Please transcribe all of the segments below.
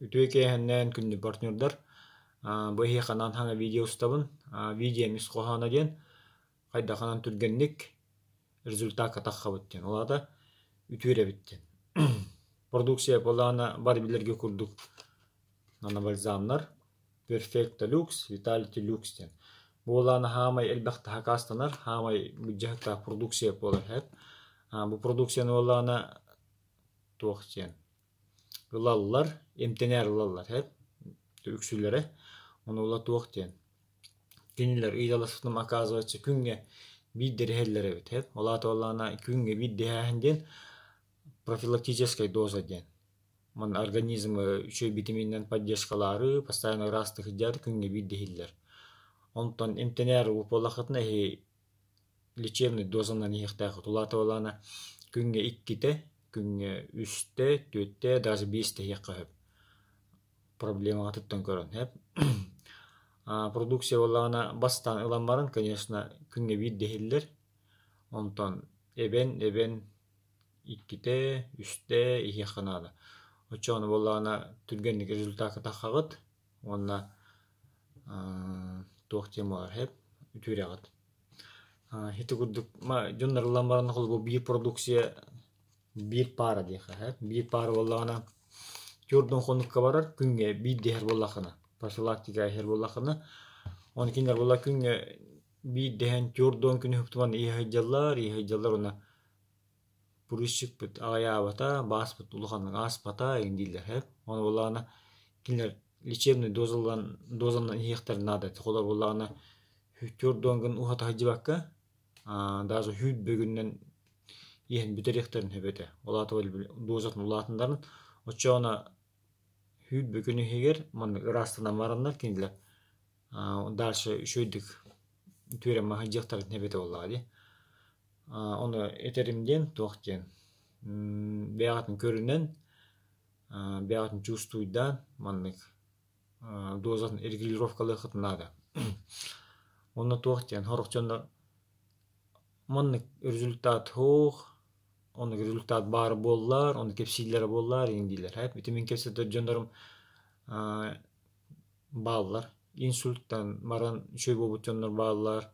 Үтүө киэһэннээн күндү партнердар. Бу эһиэхэ анаан хаҥа видео устабын. Видео ис хоһооно диэн хайдахынан түргэнник результакка таххабыт диэн. Ол аата үтүөрэбит диэн. Продукция былаана бар билэргэ курдук нанобальзамнар Perfecto Lux, Vitality Lux диэн. Буолаана хаамай элбэх таһакаастанар, хаамай былдьаһыктаах продукция буолар эһэт. Бу продукцияны буоллаҕына туох диэн ылаллар, эмтэнээр ылаллар эһэт үксүлэрэ. Ону ыла туох диэн кинилэр ыйыталаспытым оказывается күҥҥэ биирдэ иһэллэр эбит эһэт. Ол аата буоллаҕына күҥҥэ биирдэ иһээһин диэн профилактическая доза диэн. Манна организм үчүгэй битэмиининэн поддержкалаары, постоянно ыраастык сылдьаары күҥҥэ биирдэ иһиллэр. Онтон эмтэнээр буоллаххытына эһи лечебный дозанан иһиэхтээххит. Ол аата буоллаҕына күҥҥэ иккитэ, күҥҥэ үстэ, түөртэ, даже биэстэ иһиэххэ сөп. Проблемаҕытыттан көрөн сөп. Продукция буоллаҕына бастаан ылан баран, конечно, күҥҥэ биирдэ иһиллэр. Онтон эбэн, эбэн иккитэ, үстэ иһиэххэ наада. Оччоҕуна буоллаҕына түргэнник результакка таххаҕыт уонна туох диэн буолар сөп үтүөрэҕит. Ити курдук дьоннор ылан баран холобур биир продукция биир паара диэххэ сөп. Биир паара буоллаҕына түөрт хонукка барар күҥҥэ биирдэ иһэр буоллаххына профилактика иһэр буоллаххына ону кинилэр буолла күҥҥэ биирдэ иһэн түөрт күнү уһуктубан иһэ сылдьаллар иһэ сылдьаллар уонна Пурусчикпыт аҕыйаабата, бааспыт улаханнык ааспата игин дииллэр сөп. Ону буоллаҕына кинилэр лечебный дозалаан дозанан иһиэхтэрин наада этэ. Холобур буоллаҕына түөрт уон уһата сылдьыбакка даже сүүрбэ күнүнэн иһэн бүтэриэхтэрин сөп этэ. Ол аата дозатын улаатыннаран оччоҕуна сүүрбэ күн иһигэр маннык ыраастанан бараннар кинилэр дальше үчүгэйдик үтүөрэн сылдьыахтарын сөп этэ буоллаҕа дии. Ону этэрим диэн туох диэн бэйэҕитин көрүнэн, бэйэҕитин чувствуйдаан маннык дозатын регулировкалыаххытын наада. Онно туох диэн сорох дьоннор маннык результат суох, оннук результат баар буоллар, ону кэпсииллэрэ буоллар игин дииллэр. Ити мин кэпсэтэр дьоннорум бааллар. Инсульттан баран үчүгэй буолбут дьоннор бааллар,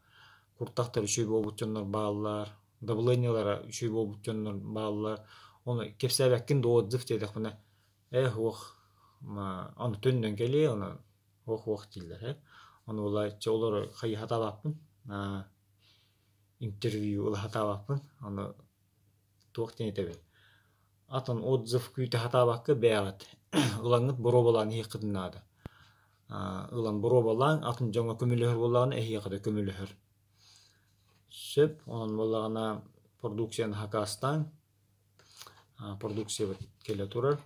куртахтар үчүгэй буолбут дьоннор бааллар, давлениелара үчүгэй буолбут дьоннор бааллар. Ону кэпсээбэккин да отзыв диэтэхпинэ, ээ суох, ону төннөн кэлиэ, ону суох-суох дииллэр ээ. Ону ылааччы олору хайыы сатаабаппын, интервью ыла сатаабаппын, ону туох диэн этэбин атын отзыв күүтэ сатаабакка бэйэҕит ылаҥҥыт боруобалаан иһиэххитин наада. Ылан боруобалааҥ, атын дьоҥҥо көмөлөһөр буоллаҕына эһиэхэ да көмөлөһөр. Сөп, онон буоллаҕына продукцияны хакаастааҥ. Продукциябыт кэлэ турар.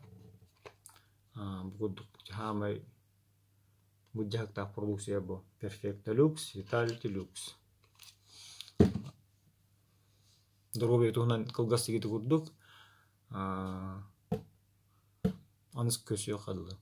Бу курдук саамай былдьаһыктаах продукция бу Perfecto Lux, Vitality Lux. Доруобуйа туһунан кылгас ити курдук, аны көрсүөххэ дылы.